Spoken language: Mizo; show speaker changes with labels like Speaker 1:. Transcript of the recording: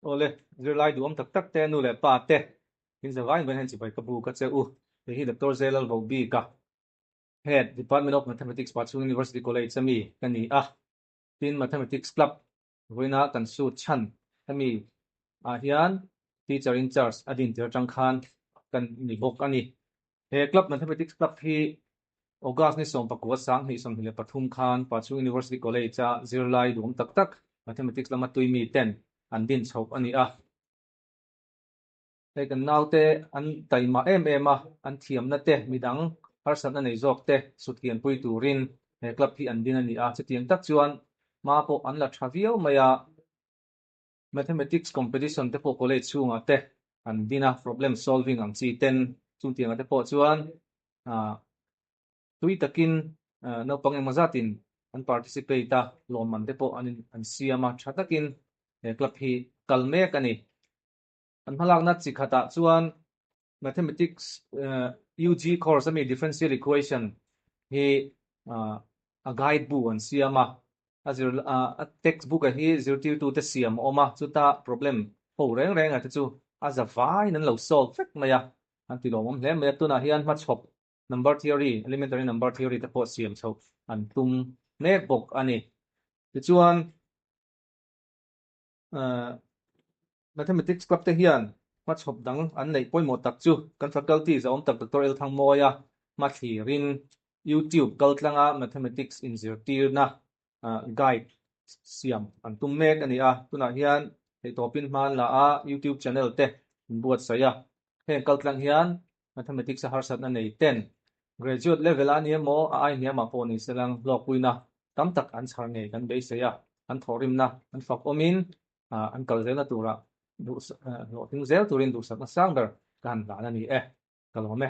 Speaker 1: Awle, zirlai duhawm tak tak te, nu leh pa te, in zavaiin vawiin hian chibai ka bu ka che u. Hei hi Doctor Zelal Vobika, Head, Department of Mathematics, Pachhung University College a mi ka ni a. Tin, Mathematics Club vawiina kan sut chhan hemi ah hian Teacher in Charge a din tir atang khan kan ni bawk a ni. He Club Mathematics Club hi August ni 19 2023 khan Pachhung University College-a zirlai duhawm tak tak Mathematics lama tui mi ten an din chhoh a ni a. Hei kan naute an taima em em a, an thiamna te midang harsatna nei zawk te sutkianpui turin he club hi an din a ni a. Chutiang tak chuan hma pawh an la tha viau mai a. Mathematics competition te pawh college chhungah te an din a, problem solving ang chi ten chungtiangah te pawh chuan tui takin naupang engmaw zatin an participate a, lawmman te pawh an an siam a, tha takin he club hi kal mek a ni. An hmalakna chi khatah chuan Mathematics UG course ami differential equation hi a guide bu an siam a, a zir a text book a hi zirtirtute siam a awm a, chuta problem ho reng reng a te chu a za vaiin an lo solve vek mai a, an ti lawmawm hle mai a, tunah hian hmachhawp number theory, elementary number theory te pawh siam chhoh an tum mek bawk a ni. Tichuan. Mathematics Club te hian hmachhawp dang an neih pawimawh tak chu kan faculty zahawm tak Doctor El Thangmawia hmathlirin YouTube kaltlanga Mathematics inzirtirna guide siam an tum mek a ni a. Tunah hian theihtawpin hma an la a, YouTube channel te an buatsaih a. Heng kaltlang hian Mathematics a harsatna nei ten graduate level a ni emaw a ai hniamah pawh ni selang hlawkpuina tam tak an chhar ngei kan beisei a, an thawhrimna an fak awmin an kal zelna turah hlawhtling zel turin duhsakna sang ber ka han hlan a ni e. Ka lawm e.